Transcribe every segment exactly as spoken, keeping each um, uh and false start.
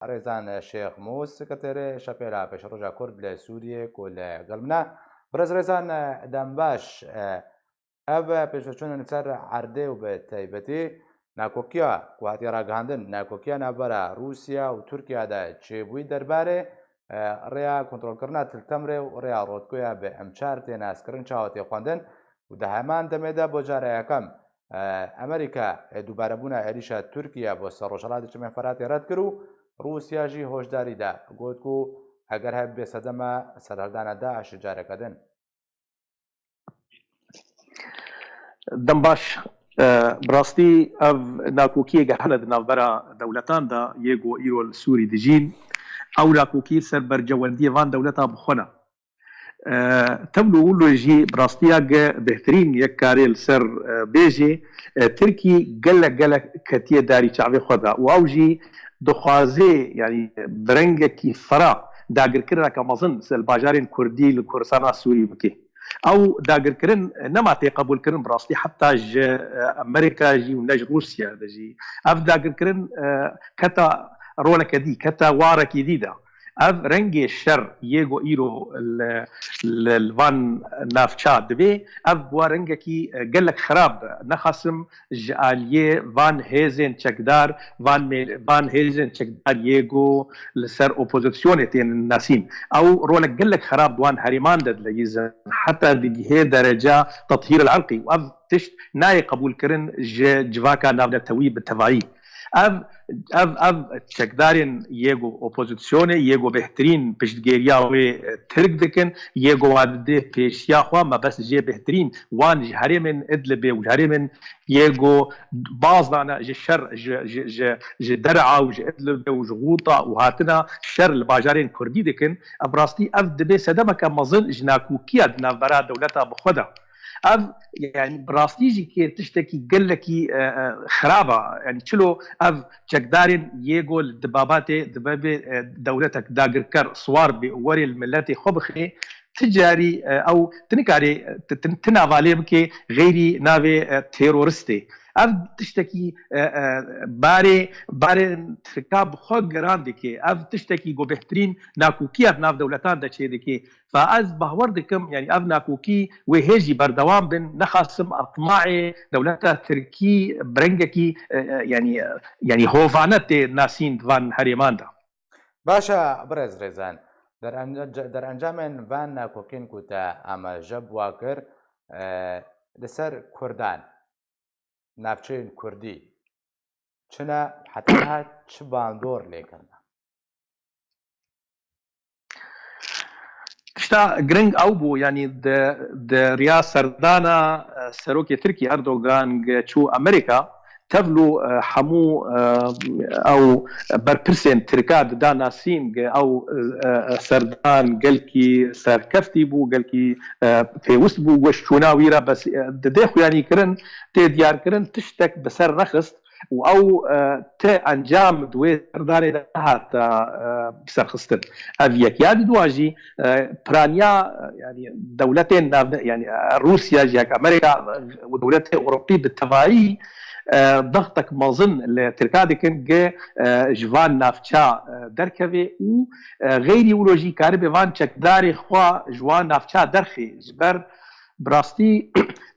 Rêzan Şêxmûs, sekreterê Şepêla Pêşeroja Kurd li Sûriyê ku li gel min e. Birêz Rêzan, dem baş. Ev pêşveçûn li ser erdê û bi taybetî nakokiya ku hatiye ragihandin, nakokiya navbera Rûsya û Tirkiye de çêbûyî derbarê, e, rêya kontrolkirina Til Temrê û rêya Rotkoya bi M çar tê naskirin çawa tê xwendin û di heman demê de bo cara yekem, e, Amerîka, e, dubarebûna êrîşa Tirkiye bo ser Rojhilatê Çemên Feratê red kir û Rûsya jî hoşdarî da. Got ku eger hebe sedeme serhildana DAIŞ careke din. Dem baş. E, bi rastî ev nakokiyê ge hene di navbera dewletan de yê ku îro li Sûrî dijîn. Ew nakokî ser bercewendiyê van dewleta bi xwe ne. E, tevlû wilo jî bi rastiya ge bêhtirîn yek karê li ser, e, bêjê, e, Tirkî gelek gelek ketiye darî çavê xwe de û ew jî dixwaze, yanî bi rengekî fira dagirkirineke mezin li bajarên Kurdî li Kurdistana Sûrî bike. Ew dagirkirin nema tê qebûlkirin bi rastî heta ji, e, Amerîka jî û ne ji Rûsya de jî. Ev dagirkirin, e, keta roleke dî, keta warekî dî de. Ev rengê şer yê ku îro li, li, li van navça dibe, ev bûa rengekî, e, gelek xirab. Nexasim ji aliyê van hêzên çekdar, van mê-, van hêzên çekdar yê ku li ser opozisyonê tên nasîn. Ew rolek gelek xirab di wan herêman de dileyîzin. Heta digihê dereca tethîr el-irqî û ev tişt nayê qebûlkirin ji civaka navnetewî bi tevayî. Ev, ev, ev çekdarên yê ku opozisyonê, yê ku bêhtirîn piştgêriya wê, e, Tirk dikin, yê ku wa didê pêşiya xwe, mebest jê bêhtirîn wan ji herêmên Idlibê û ji herêmên yê ku baz dane ji şer, ji, ji, ji, ji Der'a û ji Idlibê û ji Xûta û hatina şer li bajarên Kurdî dikin. Ev rastî ev dibe sedemeke mezin ji nakokiya di navbera dewleta bi xwe de. Ev, yanî bi rastî jî kê tiştekî gelekî, e, e, xirab e. Yanî çilo ev çekdarên yê ku li di babatê dibe bê, e, dewletek dagirker siwar bê û werê li miletê xwe bixê, ti carî, e, ew ti nikarê, e, ti, ti, ti nava lê bikê xeyrî navê, e, teroristê. Ev tiştekî, e, e, barê, barê Tirka bi xwe giran dike. Ev tiştekî ku bêhtirîn nakokiya di nav dewletan de çêdike. Fa ez bahwer dikim, yanî ev nakokî wê hê jî berdewam bin, nexasim etmaê dewleta Tirkî bi rengekî, e, e, yanî, e, yanî hovane tê nasîn di van herêman de. Baş e, birêz Rêzan. Derenca-, derencamên van nakokên ku te amaje bi wa kir, e, li ser Kurdan, navçeyên Kurdî çi ne, heta niha çi bandor lê kirine? Tişta giring ew bû, yanî di, di riya serdana, e, serokê Tirkî Erdogan ge çû Amerîka, tevlû, e, hemû, e, ew berpirsên Tirka dida nasîn ge ew, e, e, serdan gelkî serkeftî bû, gelkî, e, pêwist bû, weş çûna wî re bes, e, didê xuyanî kirin, tê diyar kirin, tiştek bi ser nexist û ew, e, ti encam di wê serdanê de nehate, e, serxistin. Ev yek. Ya di dua jî, e, piraniya, e, yanî dewletên navne-, yanî, e, Rûsya jî yek Amerîka, e, û dewletê Ewropî bi tevayî, e, dextek mezin li Tirka dikin ge, e, ji van navça, e, derkeve û, e, xeyrî wilo jî karibe van çekdarê xwe ji wan navça derxê. Ji ber bi rastî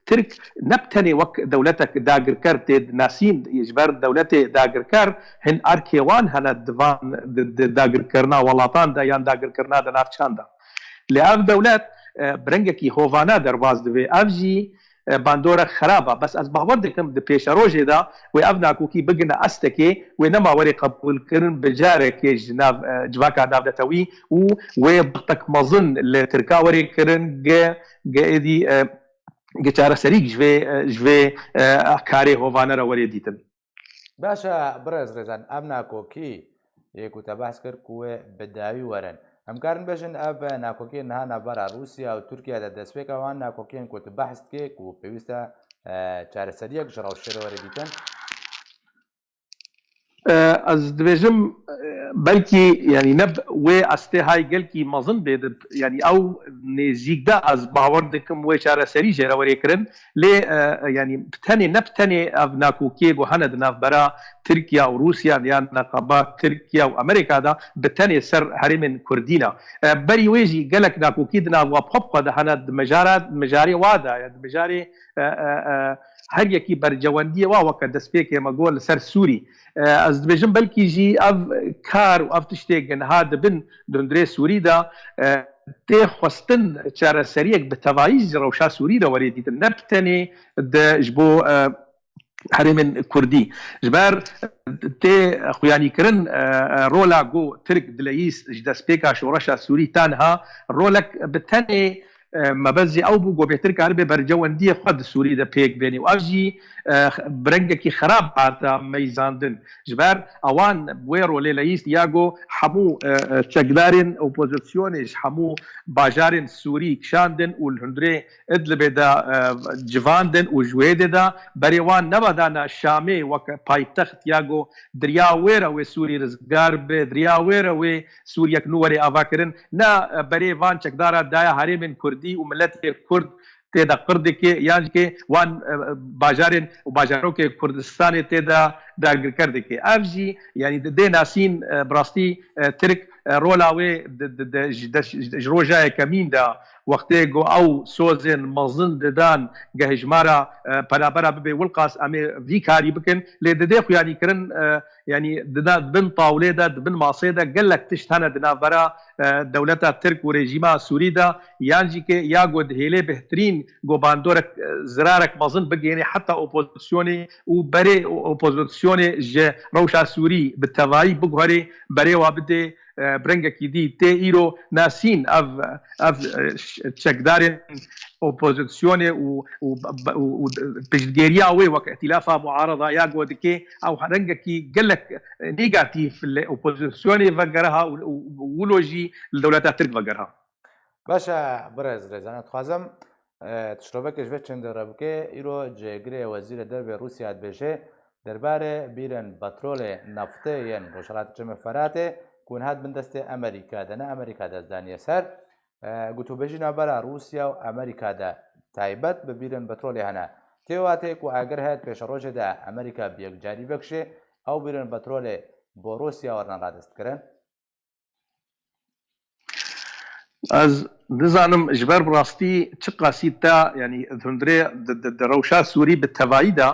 Tirk ne bi tenê wek dewletek dagirker tê dinasîn, ji ber dewletê dagirker hin erkê wan hene di van, di, di dagirkirina welatan de yan dagirkirina di navçan de. Lê ev dewlet, e, bi rengekî hovane derbas dibe. Ev jî, e, bandorek xerab e. Bes ez bawer dikim di pêşerojê de wê ev nakokî bigine estekê, wê nema were qebûlkirin bi carekê ji nav, e, civaka navnetewî û wê dextek mezin li Tirka were kirin ge, ge êdî, e, ge çareserîk ji vê, e, ji vê, e, karê hovane re were dîtin. Baş e, birêz Rêzan, ev nakokî yê ku te behs kir ku wê bi dawî werin. Em karin bêjin ev nakokiyên niha navbera Rûsya û Tirkiye de destpêka wan nakokiyên ku tu behs dikê ku pêwîst e, e, çareseriyek ji rewşê re were dîtin? E, ez dibêjim, e, Belkî, yanî ne wê astê hay gelkî mezin bê, yanî ew nêzîk de ez bawer dikim wê çareserî jê re were kirin, lê, e, yanî bi tenê, ne bi tenê ev nakokiyê ku hene di navbera Tirkiye û Rûsya yan neqaba Tirkiye û Amerîka de bi tenê ser herêmên Kurdî ne. E, berî wê jî gelek nakokî di nav wa xwe bi xwe de hene, di mijara, mijarê wa de ye, di mijarê, e, e, e, her yekî bercewendiyê wa weke destpêkê me got li ser Sûrî. E, ez dibêjim belkî jî ev kar û ev tiştê ku niha dibin di hundirê Sûrî de, e, tê xwestin çareseriyek bi tevayî ji rewşa Sûrî re were dîtin. Ne bi tenê de ji bo, e, herêmên Kurdî. Ji ber tê xuyanîkirin, e, e, rola ku Tirk dileyîst ji destpêka şoreşa Sûrî ta niha rolek bi tenê, e, mebest jî ew bû ku bêhtir karibe bercewendiyê xwe di Sûrî de pêk bênî û ev jî, e, bi rengekî xerab hate meyzandin. Ji ber ewan wê rolê leyîst ya ku hemû, e, e, çekdarên opozisyonê ji hemû bajarên Sûrî kişandin û li hundirê Idlibê de, e, civandin û ji wê dê de berê wan neba dana Şamê weke paytext ya ku di riya wê re wê Sûrî rizgar be, di riya wê re wê Sûriyek nû were avakirin. Ne, e, berê van çekdara daya herêmên Kurdî û miletê Kurd tê de qir dike, yan jî ke wan, e, bajarên û bajarokê Kurdistanê tê de dagirker dike. Ev jî, yanî di dê nasîn, e, bi rastî, e, Tirk, e, rola wê di, di, di, ji, de, ji, ji roja yekemîn de wextê ku ew sozên mezin didan ge hejmara, e, penabera bibe wilqas em ê vî karî bikin. Lê di dê xuyanîkirin, e, yanî di da-, di bin tawlê de, di bin masê de gelek tişt hene di navbera, e, dewleta Tirk û rejîma Sûrî de, yan jî ke ya ku dihêlê bêhtirîn ku bandorek, e, zirarek mezin bigihênê heta opozisyonê û berê o-, opozisyonê ji rewşa Sûrî bi tevayî biguherê, berê wa bidê, e, bi rengekî dî tê îro nasîn ev, ev, e, ş-, çekdarên opozisyonê û, û, û, û piştgêriya wê wek îtîlafa muarada ya ku dike ew rengekî gelek, e, negatîf li opozisyonê vegeriha û, û, û wilo jî li dewleta Tirk vegeriha. Baş e, birêz Rêzan, dixwazim, e, tiştovekê ji vê çendê re bike. Îro cêgirê Wezîrê Dervê Rûsya dibêje, derbarê bîrên petrolê, naftê yên Rojhilatê Çemê Feratê ku niha di bin destê Amerîka de ne, Amerîka dest daniye ser. E, gotûbêjî navbera Rûsya û Amerîka de taybet bi bîrên petrolê hene. Tê watê ku eger heye di pêşerojê de Amerîka bi yekcarî vekişê, ew bîrên petrolê bo Rûsya werine radestkirin? Ez nizanim ji ber bi rastî çiqasî te, yanî di hundirê di, di, di rewşa Sûrî bi tevayî de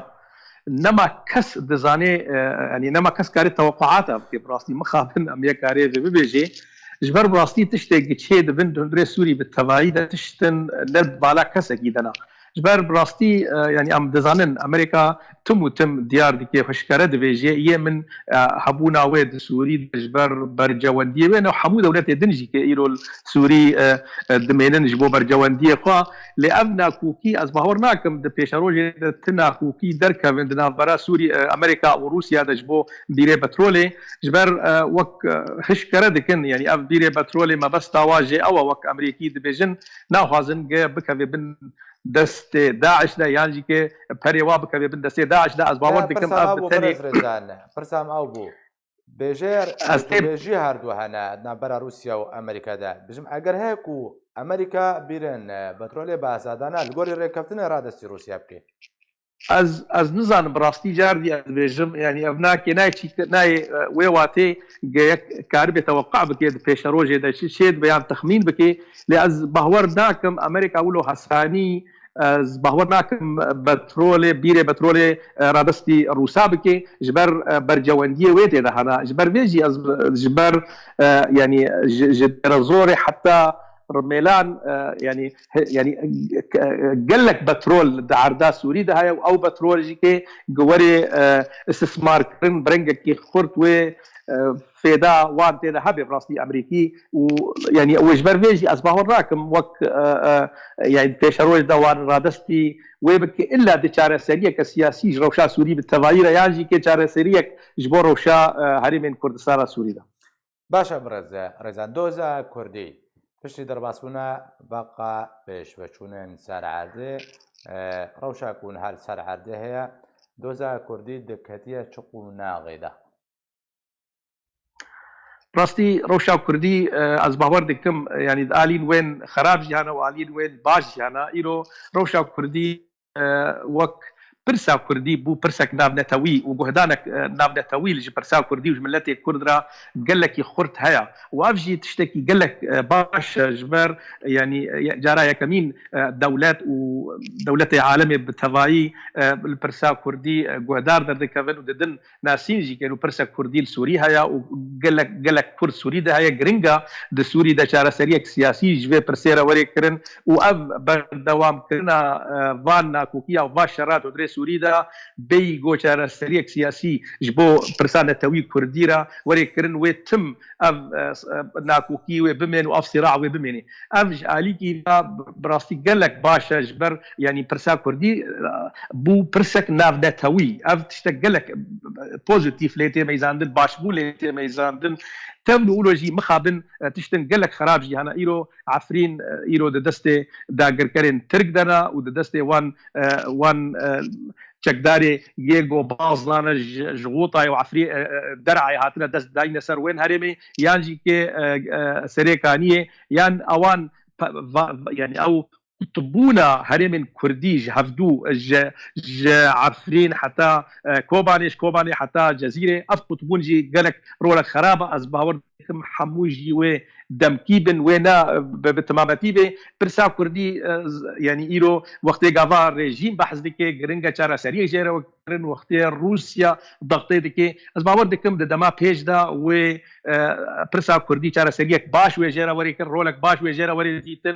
nema kes dizanê, e, yanî nema kes karê teweqûata bike, bi rastî mixabin em yê karê vê bibêjê. Ji ber bi rastî tiştê giçê dibin di hundirê Sûrî bi tevayî de tiştin ne di bala kesekî de ne. Ji ber bi rastî, e, yanî em dizanin Amerîka tim û tim diyar dike, xweşkare dibêje, yê min, e, hebûna wê di Sûrî de ji ber bercewendiyê wê ne, hemû dewletê din jî ke îro li Sûrî, e, e, dimênin ji bo bercewendiyê xwe. Lê ev nakokî, ez bawer nakim di pêşerojê de ti nakokî derkevin di navbera Sûrî, e, Amerîka û Rûsya de ji bo bîrê petrolê. Ji ber, e, wek, e, hişkere dikin, yanî ev bîrê petrolê mebesta wa jê ew e, wek Amerîkî dibêjin, naxwazin ge bikeve bin destê DAIŞ de, yan jî ke perê wa bikeve bin destê DAIŞ de. Ez bawer dikim ev bi tenê. Pirsa me ew bû. Bêjê, ez tê bêjî her du hene navbera Rûsya û Amerîka de. Bijim, eger heye ku Amerîka bîrên, e, petrolê bi azadane li gorî rêkeftinê radestî Rûsya bike. Ez, ez nizanim bi rastî cardî ez dibêjim, yanî ev nakê, nayê çî, nayê, e, wê watê ge yek karibê teweqqa bike di pêşerojê de çi çê dibe yan texmîn bike. Lê ez bawer nakim Amerîka wilo hesanî, ez bawer nakim petrolê, bîrê petrolê, e, radestî Rûsa bike, ji ber, e, bercewendiyê wê tê de hene. Ji ber vê jî ez, ji ber, e, yanî ji, ji dêrezorê heta Rimêlan, e, yanî, he-, yanî, e, gelek petrol di erda Sûrî de heye û ew petrol jî ke giwerê, e, istismarkirin bi rengekî xurt wê, e, fêda wan tê de hebe bi rastî Amerîkî û, yanî, wê ji ber vê jî ez bawer nakim wek, e, e, yanî, pêşeroj de wan radestî wê bike, illa di çareseriyeke siyasî ji rewşa Sûrî bi tevayî re yan jî ke çareseriyek ji bo rewşa, e, herêmên Kurdistana Sûrî de. Baş e, birêz Rêzan. Doza Kurdî piştî derbasbûna beqa pêşveçûnên ser erdê, e, rewşa ku niha li ser erdê heye, doza Kurdî diketiye çi qonaxê de? Rastî rewşa Kurdî, e, ez bawer dikim, e, yanî di alîn wên xerab jî hene û alîn wên baş jî hene. Îro rewşa Kurdî, e, wek pirsa Kurdî bû pirsek navnetewî û guhdanek, e, navnetewî li ji pirsa Kurdî û ji miletê Kurd re gelekî xurt heye. Û ev jî tiştekî gelek, e, baş e ji ber, yanî, e, cara yekemîn, e, dewlet û dewletê alemê bi tevayî, e, li pirsa Kurdî, e, guhdar derdikevin û didin nasîn jî kên û pirsek Kurdî li Sûrî heye û gelek, gelek Kurd Sûrî de heye. Giring e di Sûrî de çareseriyek siyasî ji vê pirsê re were kirin û ev berdewamkirina, e, van nakokiya û va şera di hundirê Sûrî de bêyî ku çareseriyek siyasî ji bo pirsa netewî Kurdî re were kirin, wê tim ev, e, s-, e, nakokî wê bimên û ev sîra wê bimênê. Ev ji alîkî ve bi rastî gelek baş e ji ber, yanî pirsa Kurdî, e, bû pirsek navnetewî. Ev tiştek gelek, e, pozîtîf lê tê meyzandin, baş bû lê tê meyzandin. Tevlû ûlo jî mixabin, e, tiştin gelek xerab jî hene. Îro Efrîn, e, îro di destê dagirkerên Tirk de ne û di destê wan, e, wan, e, çekdarê yê ku baz nane ji, ji Xûtayê û Efrî-, e, e, Derayê hatine dest dayîne ser wên herêmê, yan jî kê, e, e, Serê Kaniyê, yan ewan pe-, va-, yanî ew qutbûna herêmên Kurdî ji hevdû, ji, ji Efrîn heta, e, Kobanê, ji Kobanê heta Cezîrê, ev qutbûn jî gelek rolek xerab e. Ez bawer dikim hemû jî wê demkî bin, wê ne bi, bi timametî bê. Pirsa Kurdî, e, z-, yanî îro wextê gava rejîm behs dike, giring e çareseriyek jê re were kirin, wextê Rûsya dextê dike. Ez bawer dikim di dema pêş de wê, e, pirsa Kurdî çareseriyek baş wê jê re were kirin, rolek baş wê jê re were dîtin.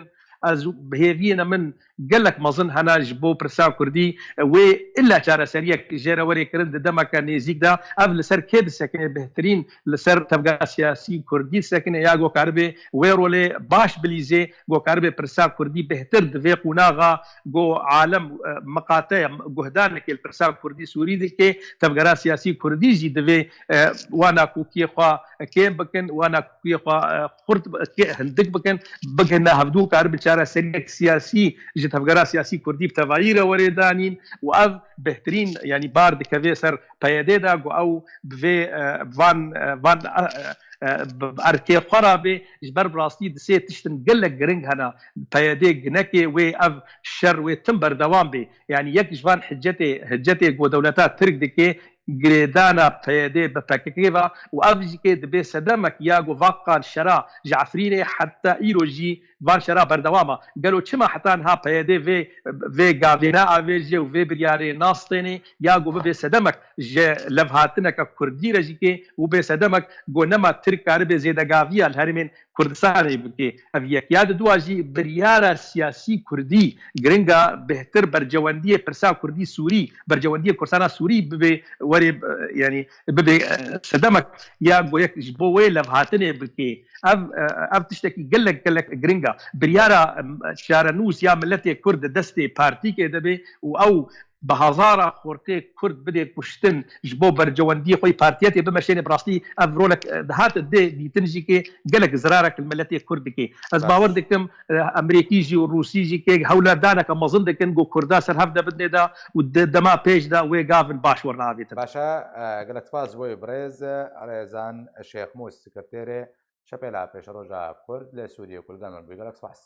Ez bi hêviyê ne min gelek mezin hene ji bo pirsa Kurdî, e, wê illa çareseriyek jê re were kirin di demeke nêzîk de. Ev li ser kê disekine bêhtirîn? Li ser tevgera siyasî Kurdî disekine ya ku karibe wê rolê baş bilîzê, ku karibe pirsa Kurdî bêhtir di vê qonaxa ku alem, e, miqate ye, guhdanekê li pirsa Kurdî Sûrî dike, tevgera siyasî Kurdî jî divê, e, wa nakokiyê xwe kêm bikin, wa nakokiyê xwe, e, xurt bi-, kê-, hindik bikin, bigihine hevdû karibe çareseriyek siyasî ji tevgera siyasî Kurdî bi tevayî re were danîn û ev bêhtirîn, yanî bar dikeve ser P Y D de ku ew bi vê, e, van, e, van, e, e, bi erkê xwe re bê, ji ber bi rastî di sê tiştin gelek giring hene. P Y D ginekê wê ev şer wê tim berdewam bê. Yanî yek ji van hicetê, hicetê ku dewleta Tirk dike, girêdana P Y D bi P K K ve û ev jî kê dibe sedemek ya ku vakan şera ji Efrînê heta îro jî van şera berdewam e. Gelo çima heta niha P Y D vê, vê gavê neavêje û vê biryarê nastêne ya ku bibe sedemek ji levhatineke Kurdî re jî kê û bê sedemek ku nema Tirk karibe zêdegaviya li herêmên Kurdistanê bike? Ev yek. Ya diduwa jî biryara siyasî Kurdî giring e, bêhtir bercewendiyê pirsa Kurdî Sûrî, bercewendiyê Kurdistana Sûrî bibe, were, e, yanî bibe, e, sedemek ya ku yek ji bo wê levhatinê bike. Ev, e, ev tiştekî gelek, gelek giring e. Biryara, em, çarenûs ya miletê Kurd di destê partîkê de be û ew bi hezara xortê Kurd bide kuştin ji bo bercewendiyê xwe yê partiyetê bimeşêne, bi rastî ev rolek, e, dihat dê dîtin jî kê gelek zirarek li miletê Kurd dike. Ez Baş. bawer dikim, e, Emerîkî jî û Rûsî jî kê hewldaneke mezin dikin ku Kurda ser hev de bidine de û di dema pêş de wê gavin baş werine avêtin. Baş e, e, gelek spas ji bo wê birêz, e, Rêzan Şêxmûs, sekreterê Çepêla Pêşeroja Kurd li Sûriyê ku li gel me bû. Gelek spas.